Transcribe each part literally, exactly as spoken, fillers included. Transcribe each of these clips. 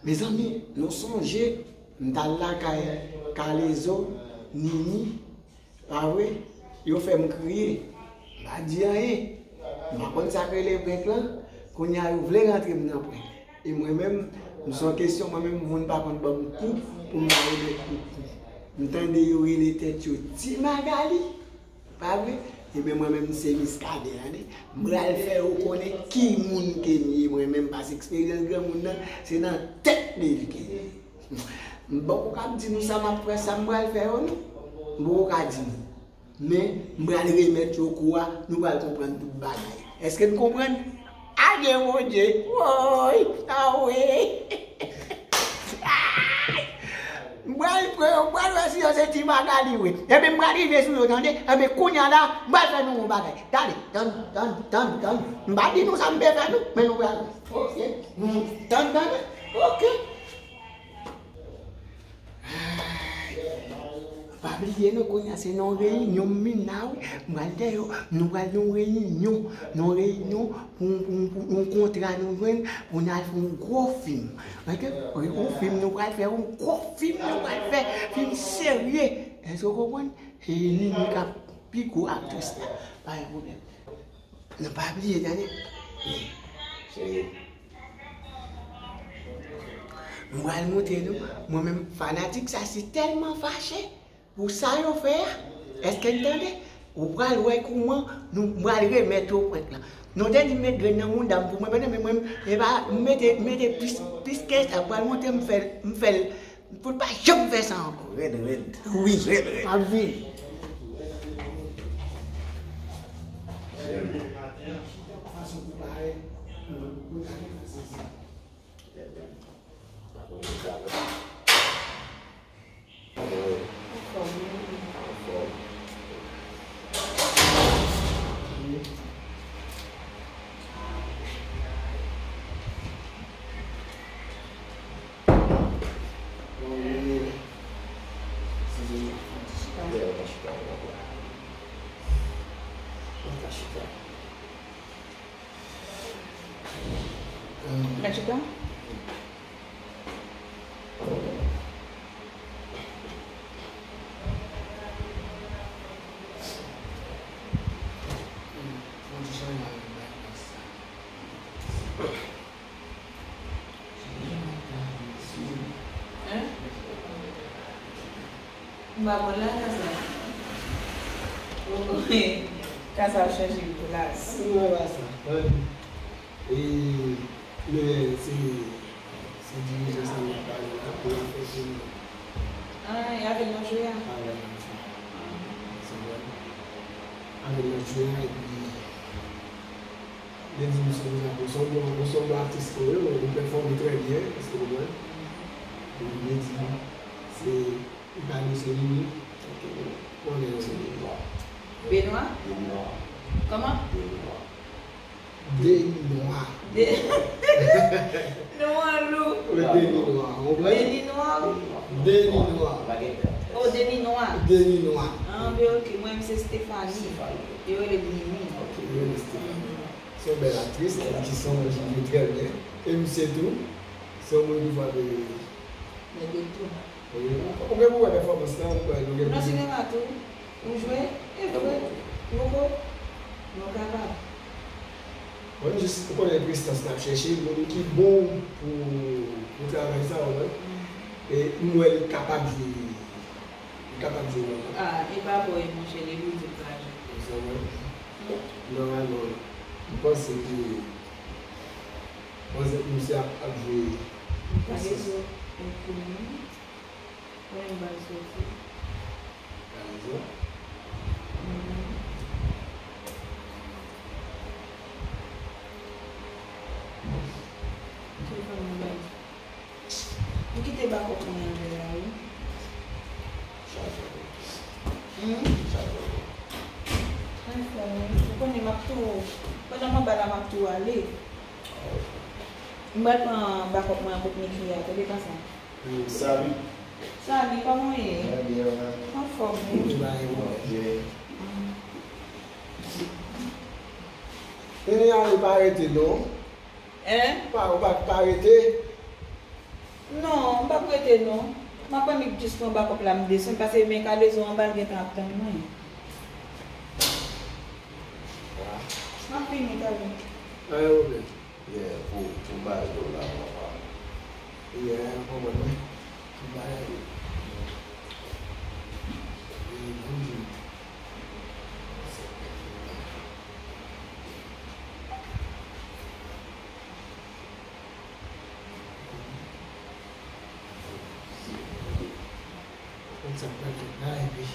Mezanmi, nou sonje, m t al lakay Kalezo, Nini, pa vre? Yo fè m kriye. M pa di anyen. M pa konn sa k rele prank lan. Kounye a, yo vle rantre m nan prank. E mwen menm, m se yon kesyon, mwen menm, moun pa konn ban m kou pou m ba yo de kou. M tande yo rele tèt yo Ti Magali. Pa vre? Ebyen, mwen menm, se Miskaden an, wi. M pral fè yo konnen ki moun ke m ye, mwen menm, paske eksperyans granmoun nan, se nan tèt li ke l ye. M poko ka di nou sa m ap fè, sa m pral fè yo, non. M poko ka di nou. Men, m pral remèt yo kou a, nou pral konprann tout bagay. Èske n konprann? Adye, Bondye! Woy! Awe! M pral pran yo, m pral wè si yo se Ti Magali vre. Ebyen, m pral rive sou yo, tande? Ebyen, kounye a la, m pral fè nou yon bagay. Tande, tann, tann, tann, tann. M pa di nou sa m pe fè, non, men nou pral wè. Oke? Hmm, tann, tann. Oke. Pa bliye non, kounye a se nan yon reyinyon m vin la wi. M pral dèyè yo, nou pral nan yon reyinyon, nan yon reyinyon pou, pou, pou yon kontra nou jwenn, pou n al fè yon gwo fim. Oke? Yon fim nou pral fè, yon gwo fim nou pral fè, fim serye. Èske w konprann? E Nini k ap pi gwo aktris la, pa gen pwoblèm. Nou pa bliye, tande. Serye. M pral montre nou, mwen menm fanatik sa si tèlman fache pou sa yo fè a. Èske n tande? Ou pral wè kouman nou, m pral remèt yo prank lan. Nou te di m met grenn nan mouda m pou mwen, men mwen, e pa, m mete, m mete plis, plis ke sa, pral montre m fè l, m fè l, pou l pa janm fè sa ankò. Rèd, rèd. Wi. Rèd, rèd. M ap vini. Fason pou pare. Mèt chita. Hein? M pa konn la ka sa. Ka sa ap chanje plas. Non, e pa sa. E, men se, se dirijan sa m ap pale la, pou afè fim nan. Ah, e avè l n ap jwe a? Avè l n ap jwe a. Se vre. Avè l n ap jwe a, epi Li di m se konsa, ou se yon bon, ou se yon bon aktris tou, wi, ou pèfòme trè byen, èske w konprann? Li di, se, li pale se Nini. Ok, bon. Mwen gen yon se Nini. Benoît? Benoît. Kòman? Benoît. Denis Noir. De-, non an lou. Wi, Denis Noir, ou konprann? Denis Noir? Denis Noir. Oh, Denis Noir. Denis Noir. Ah, ben ok, mwen se Stéphanie. Stéphanie. Yo rele m Nini. Ok, yo rele Stéphanie. Se yon bèl aktris, li di se yon moun ki jwe trè byen. E misye tou, se yon moun ki frape. Nèg yo tou. Wi. Ou gen pou wè pèfòmans lan, ou kwè nou gen. Ou nan sinema tou, ou jwe, e vre, ou poko, nou kapab. Mwen jis, ou konnen prestans n ap chèche, moun ki bon pou, pou travay sa, ou wè. E m wè li kapab jwe. Li kapab jwe wòl la. Ah, e pa bò e monchè, li pou di l pa jwe. Ou sa wè? Nòmalman, m panse ke, m panse ke misye ap, ap jwe. Kalezo, e konnen. Konnen m pral soti. Kalezo? Mhm. Telefòn mwen bay. M kite bakòp mwen anlè a, wi. Chaje. Hmm? Chaje. Anfòm, wi. Ou konnen m ap tou, pandan m anba la, m ap tou ale. M pral pran bakòp mwen an kot Nikki a, tande konsa. Hmm, salut. Salut, kòman w ye? Mwen byen, mwen. Anfòm, wi. Mwen byen. Hmm. Vini ale pa rete, non. Hein? Pa, ou pa, pa rete. Non. M ap pran li jis pou anba kòb la, m desann, paske men kalezo anba l gentan ap tann mwen. M ap vini talè. Pa gen pwoblèm. Yeah, pou, pou bagay yo la, papa. Yeah, m konprann, wi. Pou bagay yo. Yeah, m di. Konn sa k pral fèt la, epi,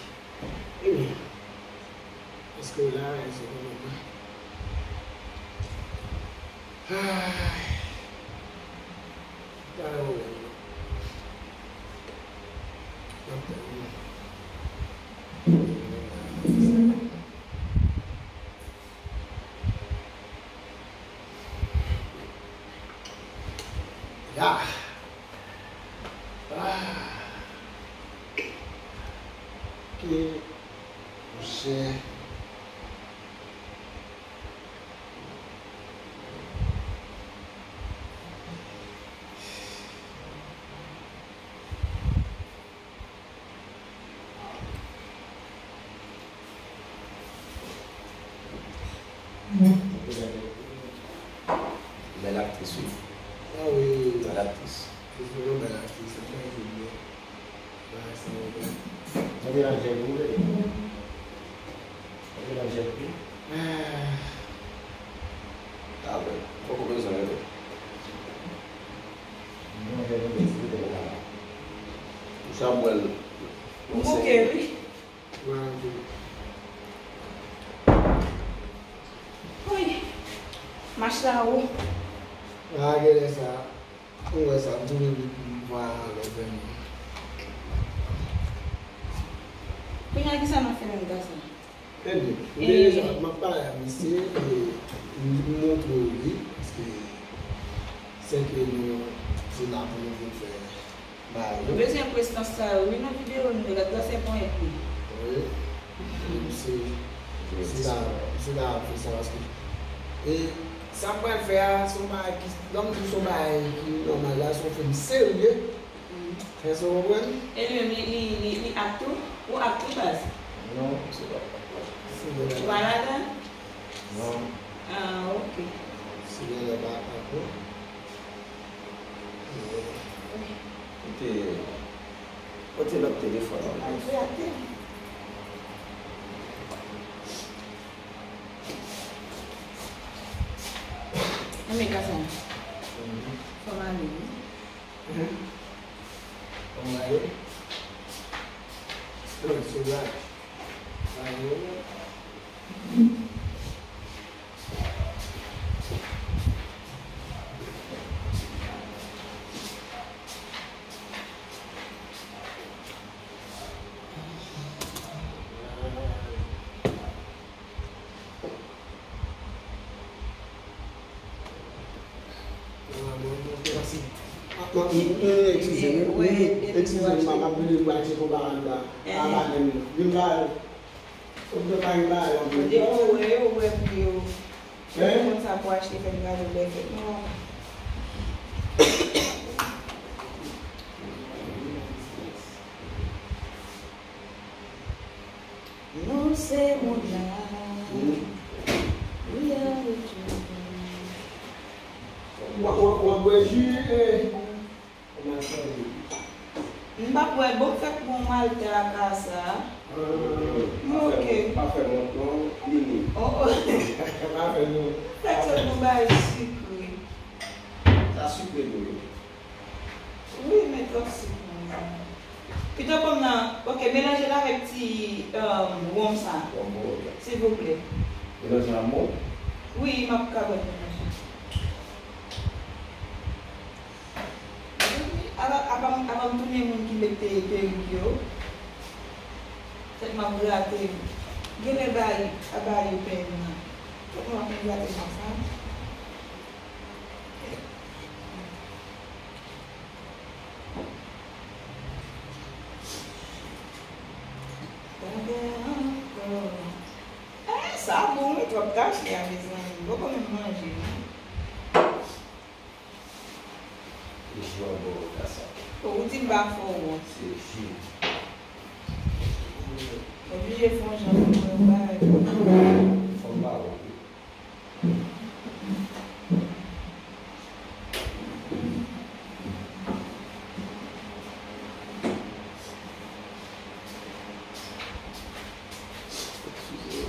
epi, èske w la, èske w konprann mwen? Ay. Pa gen pwoblèm, non. N ap tann, non. Ya. Ah. Ok. Monchè. Bèl aktris, wi. Ah wi. Bèl aktris. Se vrèman bèl aktris, sa fè joli. Bagay sa yo bèl. Mwen te nan jèl wi, mwen te nan jèl wi. Ah. Ah, bèl. Poko bezwen rete. Mwen te nan jèl wi, mwen te nan jèl wi. Ou sa bwèl. Ou bouke, wi. Woy! Mach la wo. A, genlè sa, ou wè sa, m toujou di m va anlè vrèman. Kounye a, kisa n ap fè nan ka sa? Ebyen, m te deja, m ap pale a misye, e m montre w li, paske sèke nou, se la pou nou vin fè. Ba, nou bezwen prestans sa yo, wi, nan videyo nou yo, gad gras e ponyèt li. Wi. Se, se sa, se sa ap fè sa, paske, e sa m pral fè a, se yon bagay ki, lè m di se yon bagay ki nòmal la, se yon fim serye. Èske w konprann? E li menm, li, li, li, li ak tou? Ou ak tou, baz? Non, se pa ak. Ou pa ladan? Non. Ah, ok. Se genlè pa ak, non. Kote, kote lòt telefòn an? Al fè atè. Ann men kasa. Fò m ale, wi. Fò m ale. Non, se la. Fò m ale. Eskize m, wi, eskize m, m ap vini pou achte konpa a la. Apa menm, vin ba yo. Ou te pa gen bagay anpil. Depi ou wè yo, ou wè pri yo. Hein? Moun sa pou achte fè m gade lè fèt non. Nou se moun la. Hmm. We are the children. W ap, w ap, w ap bwè ji, eh. M pa kwè, bon, fèk bon malte a ka sa. Ah, ok. Pa fè mont non, vini. Oh, oh. Pa fè non. Fèk sot bon bagay sikre. Sa sikre dlo yo. Wi, men twòp sik non. Pito pòm nan, ok, melanje l avèk ti, um, wonm sa. Wonm, ok. Silvouplè. Melanje ak wonm? Wi, m ap ka bwè melanje. Apa, apa, apa m tounen moun ki mete perik yo. Tèt m ap grate m. Genlè bay, a bay yo pèn nan. Tèt mwen ap grate konsa. Bagay ankò. Eh, sa bon wi, twòp kache a, mezanmi. M poko menm manje non. Li jwe Ou di m pa fè w wont. Se jis. Oblije fè yon jan pou mwen bay. Fò m ba ou. Eskize.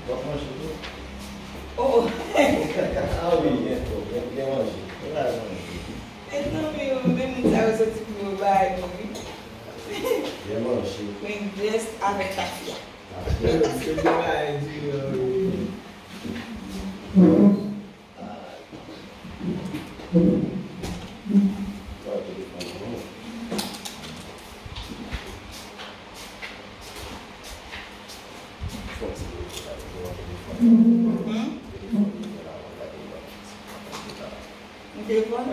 W ap manje tou? Oh! Ah wi, gen tou, gen, gen manje. Gen bagay manje. Mezanmi, men moun sa yo soti pou yo bay mwen, wi. Gen manje. Mwen dress avèk tafya. Gen bagay di yo, wi. Hmm? Yon telefòn?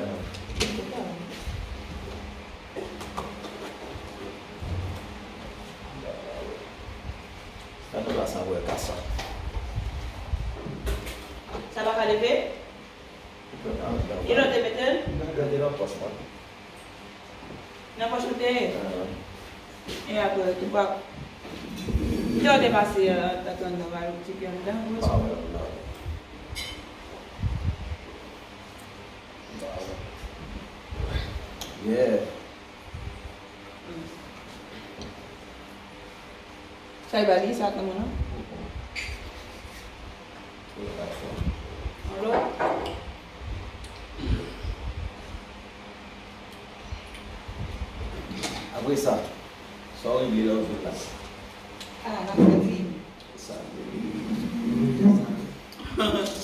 Gade la sa wè ka sa. Sa pa ka leve? E lòt te mete l? Gade nan pòch mwen. Nan pòch ou te ye? E apre, ou pa. Lè w te pase, euh, tèt anndan, pa yo tcheke anndan, ou pa wè anndan. Yeah. Sa e ba li, sa ak nan men nan? Yon lòt? Apre sa, sa w regle lè w vin la? Ah, n ap fè fim. Sa,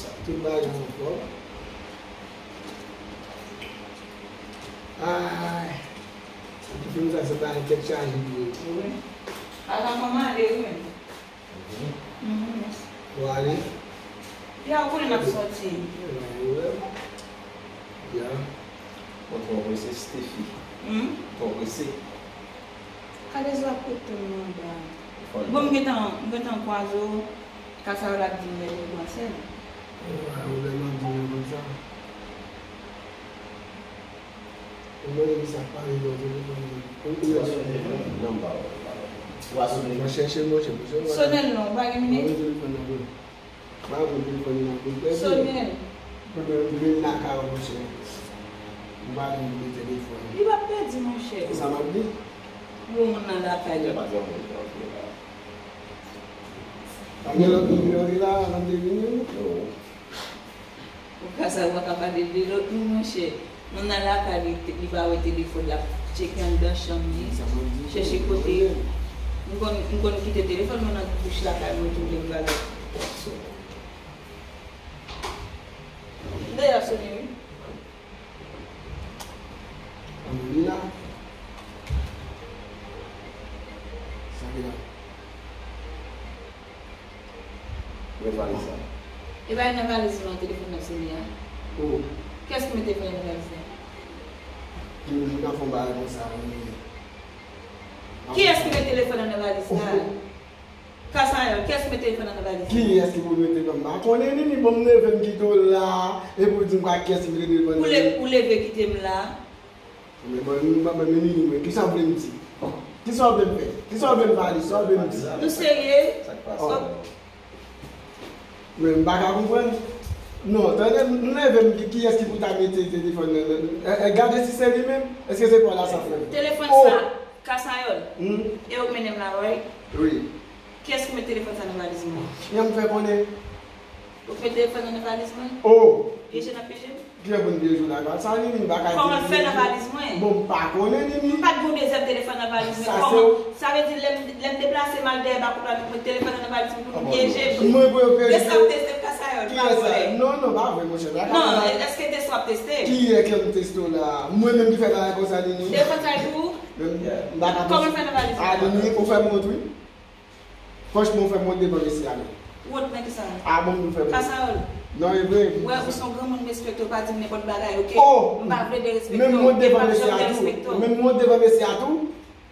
sa, tout bagay anfòm. Ay, sa ki fè m sa, se bagay tèt chaje vre. Wi. Ala kòman ale, wi. Mhm, mèsi. Ou ale? Ya, ou konnen n ap sòti. Ya. Mwen twò prese, Steffi. Hmm? Twò prese. Kalèz w ap kote m anba. Bon, m gentan, m gentan kwaze w. Ka sa yo l ap di m lè yo pran sèl. Ou wè, ou lè m ap di w konsa. Ou mande li sa k pale nan telefòn nan. Ou konnen. Ou a sonnen, non? Non, m pa wè, m pa wè. Ou a sonnen. Mwen chèche, mwen chèche. Sonnen non, ou pa gen minit? Mwen telefòn nan vre. Mwen avè telefòn nan vre. Sonnen. Pandan m vin lakay ou, monchè. M pa vin vle telefòn. Li p ap pèdi, monchè. Sa m ap di? Bon, moun nan lakay li. Pa gen moun nan vre la. Pa gen lòt moun ki antre la, nan te vini, non? Non. Ou ka sa, ou pa ka pale de lòt moun, monchè. Moun nan lakay li, li pa wè telefòn, l ap tcheke anndan chanm li, chèche kote. M konn, m konn kite telefòn mwen nan bouch lakay mwen tou lè m bagay. Dèyè ap sonnen, wi. Ann li la. Sa ki la? Mwen valiz la. E pa nan valiz mwen telefòn nan sone a. Oh. Kiyès ki mete telefòn nan valiz la? Ki moun ka fè yon bagay konsa, wi. Kiyès ki mete telefòn nan valiz la? Oh. Kasayòl, kiyès ki mete telefòn nan valiz la? Kiyès ki pou mete telefòn? M pa konnen, Nini, bon, m leve m kite w la, epi w di m pa kiyès ki mete telefòn nan. Ou le-, ou leve kite m la. Men mwen, mwen, mwen, men Nini, mwen, kisa w vle m di? Kisa w vle m fè? Kisa w vle m pale? Sa w vle m di? Nou serye? Sa k pase? Oh. Men m pa ka konprann. Non, tande, m leve m, ki, kiyès ki pou ta mete telefòn nan, nan, e, e, gade si se li menm? Èske se pa w la sa frè m? Telefòn sa, Kasayòl. Hmm? E ou k mennen m la, wi? Wi. Kiyès ki met telefòn sa nan valiz mwen? Jan m fè konnen? Ou k met telefòn nan nan valiz mwen? Oh! Pyeje n ap pyeje m? Kilè pou n pyeje w la? Sa Nini m pa ka di. Kòman l fè nan valiz mwen? Bon, m pa konnen, Nini. M pa t gen yon dezyèm telefòn nan valiz mwen. Sa se kòman? Sa vle di lè m, lè m deplase m al dèyè bakòp la, nou met telefòn nan nan valiz mwen pou nou pyeje m. Mwen pou yo pyeje. Tès w ap teste m, Kasayòl, pa vre. Non, non, pa vre, monchè. Non, èske tès w ap teste? Kiyè ke m teste w la? Mwen menm ki fè bagay konsa, Nini? Telefòn sa e pou ou? Kòman l fè nan valiz mwen? Ah, Nini, ou fè m wont, wi. Franchman, ou fè m wont devan mesye a, non. Wont nan kisa? Ah, bon, ou fè m wont. Kasayòl. Non, e vre. Wè, ou se yon granmoun, m respekte w, pa di m nenpòt bagay, oke? Oh! M pa vle derespekte w, e m p ap janm derespekte w. Menm wont devan mesye a tou.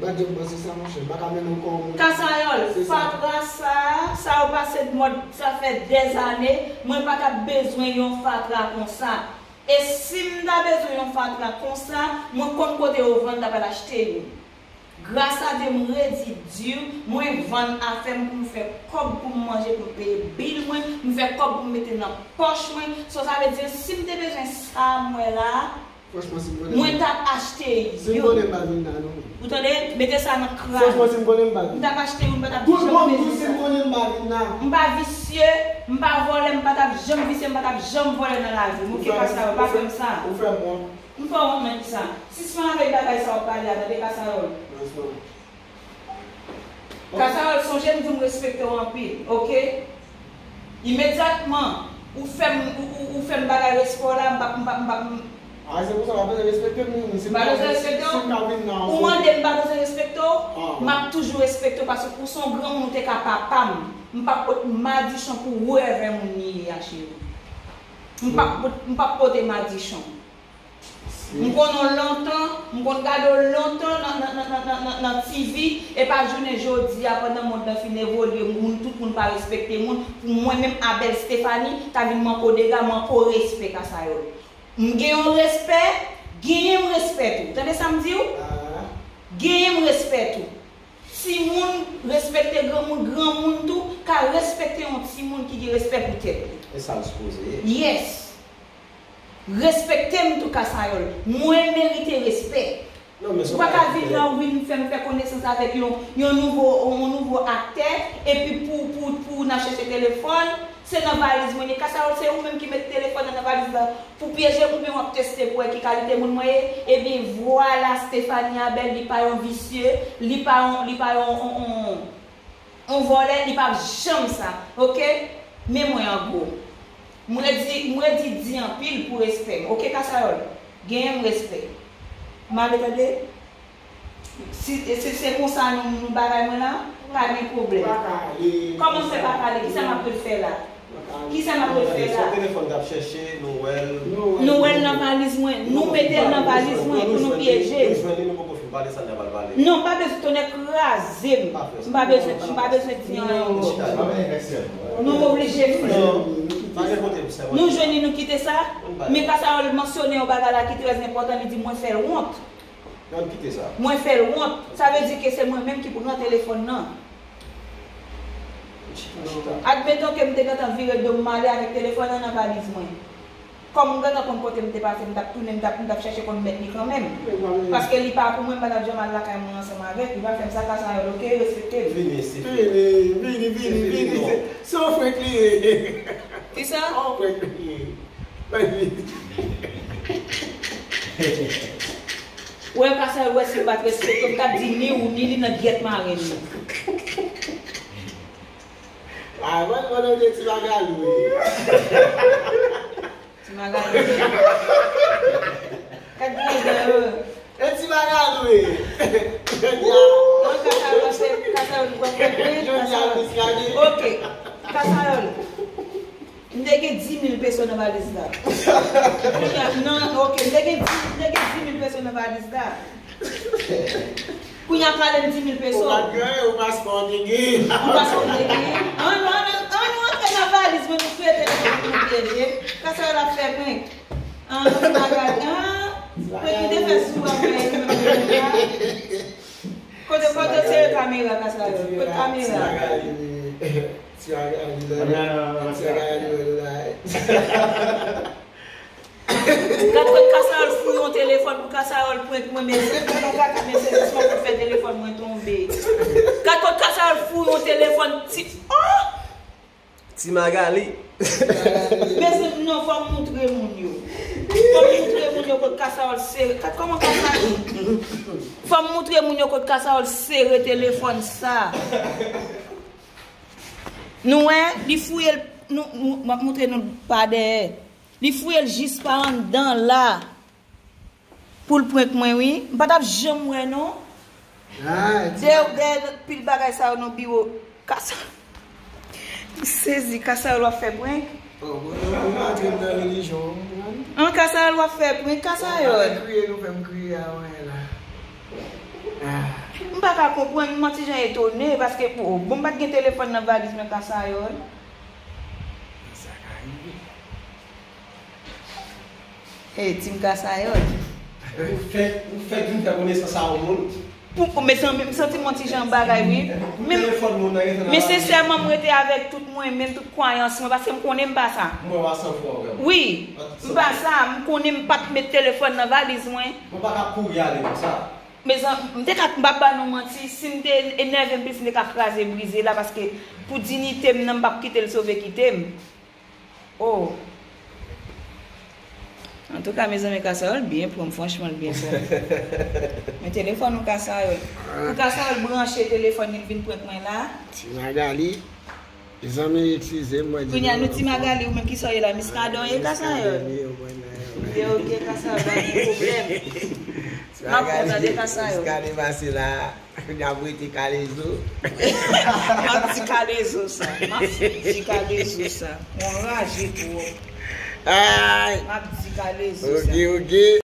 M pa t janm panse sa, monchè. M pa ka mennen w kò yon moun. Kasayòl, fatra sa, sa yo pase mòd, sa fè dèzane, mwen pa t ap bezwen yon fatra konsa. E si m ta bezwen yon fatra konsa, mwen konn kote yo vann, m ta pral achte youn. Gras a Dye, m redi di, mwen vann afè m pou m fè kòb pou m manje, pou m peye bil mwen, pou m fè kòb pou m mete nan pòch mwen. So, sa vle di, si m te bezwen sa m wè la a, mwen t ap achte yo. Si m konnen m pa vin la non. Ou tande? Mete sa nan kran. Franchman, si m konnen m pa vin. M t ap achte yo, m pa t ap janm bezwen sa. Tout moun di si m konnen m pa vin la. M pa visye, m pa vòlè, m pa t ap janm visye, m pa t ap janm vòlè nan lavi m. Oke, Kasayòl, pa fè m sa. Ou fè m wont. M fè w wont nan kisa? Sispann avèk bagay sa w ap pale a, tande, Kasayòl. Kasayòl, sonje m di w m respekte w anpil, oke? Imedyatman, ou fè m, ou, ou, ou fè m bagay respè w la, m p ap, m p ap, m p ap, m... Ah, se pou sa w pa bezwen respekte m, si m pa bezwen respekte w, si m ka vin nan ou mande m pa bezwen respekte w, m ap toujou respekte w, paske ou se yon granmoun, ou te ka papa m. M p ap pot madichon pou whoever moun li ye a, cheri. M p ap pot, m p ap pote madichon. M konnen w lontan, m konn gade w lontan nan, nan, nan, nan, nan, nan, nan T V, e pa jounen jodi a, pandan mond lan fin evolye, moun, tout moun pa respekte moun, pou mwen menm, Abel Stephanie, ta vin manke w dega, manke w respè, Kasayòl. M gen yon respè, genyen m respè tou. Tande sa m di w? Genyen m respè tou. Timoun respekte granmoun, granmoun tou ka respekte yon timoun ki gen respè pou tèt li. E sa l sipoze ye. Yes. Respekte m tou, Kasayòl. Mwen merite respè. Ou pa ka vin la, wi, m fè, m fè konesans avèk yon, yon nouvo, yon nouvo aktè, epi pou, pou, pou n ap chèche telefòn, Se nan valiz mwen li ye. Kasayòl, se ou menm ki met telefòn nan nan valiz la pou pyeje m oubyen w ap teste pou wè ki kalite moun mwen ye? Ebyen, vwala, Stephanie Abel, li pa yon visye, li pa yon, li pa yon, yon, yon, yon vòlè, li p ap janm sa, oke? Men mwen an gwo. M redi, m redi di anpil pou respè m, oke, Kasayòl? Genyen m respè. M ale tande? Si, si se konsa nou, nou bagay mwen la, pa gen pwoblèm. Kòman m fè pa pale? Kisa m ap fè la? Kisa m ap fè la? Se yon telefòn k ap chèche, nou wè l. Nou wè l nan valiz mwen. Nou mete l nan valiz mwen pou nou pyeje. Nou jwenn li, nou poko fin pale sa n t ap al pale. Non, m pa bezwen, tonè kraze m. M pa bezwen, m pa bezwen di anyen ankò. Nou oblije fè. Nou jwenn li, nou kite sa. Men Kasayòl mansyone yon bagay la ki trè enpòtan, li di mwen fè l wont. Ann kite sa. Mwen fè l wont. Sa vle di ke se mwen menm ki pran telefòn nan. Admeton ke m te gentan vire do m, m ale avèk telefòn nan nan valiz mwen. Kòm m gentan konn kote m te pase, m t ap tounen, m t ap, m t ap chèche konn mèt li kanmenm. Paske li pa pou mwen, m pa t ap janm al lakay mwen ansanm avèk li. Pa fè m sa, Kasayòl, oke? Respekte m. Vini isi. Vini, vini, vini, vini. Se yon frenk li ye. Kisa? Yon frenk li ye. Wè, Kasayòl, wè si m pa t respekte w, m t ap di ni ou, ni li nan gyèt mare nou. Ah, mwen, mwen, mwen, Ti Magali, wi. Ti Magali. Kat di nèg la, wi. E Ti Magali, wi. Non, Kasayòl, se Kasayòl, nou konprann, wi. Jodi a, Kasayòl. Miss Kadi. Ok. Kasayòl. M te gen dis mil peso nan valiz la. Kounye a, non, ok, m te gen dis, m te gen dis mil peso nan valiz la. Kounye a, pale m dis mil peso. Ou pa t gen, ou pa t gen. Ou pa t gen. An nou, an nou, an nou antre nan valiz mwen, nou fouye telefòn nou pyeje. Kasayòl ap fè prank. An, ti bagay, an. Prank li te fè sou ap fè li menm. Kote, kote sere kamera, Kasayòl? Kote kamera? Ti bagay, ti bagay, ti bagay, ti bagay. Gad kot Kasayòl fou yon telefòn pou Kasayòl prank mwen, men se yon kaka, men se jis mwen pou fè telefòn mwen tonbe. Gad kot Kasayòl fou yon telefòn ti, oh! Ti Magali. Mezanmi, non, fò m moutre moun yo. Fò m moutre moun yo kot Kasayòl sere. Gad kòman Kasayòl. Fò m moutre moun yo kot Kasayòl sere telefòn sa. Nou wè, li fouye l, nou, nou, m ap moutre nou l pa dèyè. Li fouye l jis pa anndan la pou l prank mwen, wi. M pa t ap janm wè, non. Dèyè, dèyè pil bagay sa yo nan biwo. Kasa. M sezi, Kasayòl w ap fè prank? Oh, mwen, mwen antre nan relijyon an. An, Kasayòl w ap fè prank, Kasayòl. Kriye, nou fè m kriye a, wè la. Ah. M pa ka konprann, m yon ti jan etone, paske, oh, bon, m pa t gen telefòn nan valiz mwen, Kasayòl. Sa ka rive. Hey, Team Kasayòl. Ou fèk, ou fèk vin fè konesans a yon moun. Pou, pou, mezanmi, m santi m yon ti jan bagay, wi. Men, men sensèman, m rete avèk tout mwen, menm tout kwayans mwen, paske m konnen m pa sa. Mwen, w a san fwa, vrèman. Wi, m pa sa, m konnen m pa t met telefòn nan valiz mwen. Mwen pa ka kouri ale konsa. Mezanmi, m te ka, m p ap ba nou manti, si m te enève m plis, m te ka kraze brize la, paske pou diyite m nan, m p ap kite l sove kite m. Oh. Antouka, mezanmi, Kasayòl byen pran m, franchman, l byen pran m. Men telefòn ou, Kasayòl. Pou Kasayòl branche telefòn li, l vin prank mwen la. Ti Magali. Mezanmi, eskize m, mwen di. Kounye a, nou Ti Magali, ou menm ki sa w ye la, miskadon ye, Kasayòl. Miskadon ye, mwen la. Ye, ok, Kasayòl, pa gen pwoblèm. M ap kontan de Kasayòl. Miskadon pase la. N ap rete kalezo. M ap di kalezo sa. M ap di kalezo sa. Mwen raje twòp. Ay. M ap di kalezo sa. Ok, ok.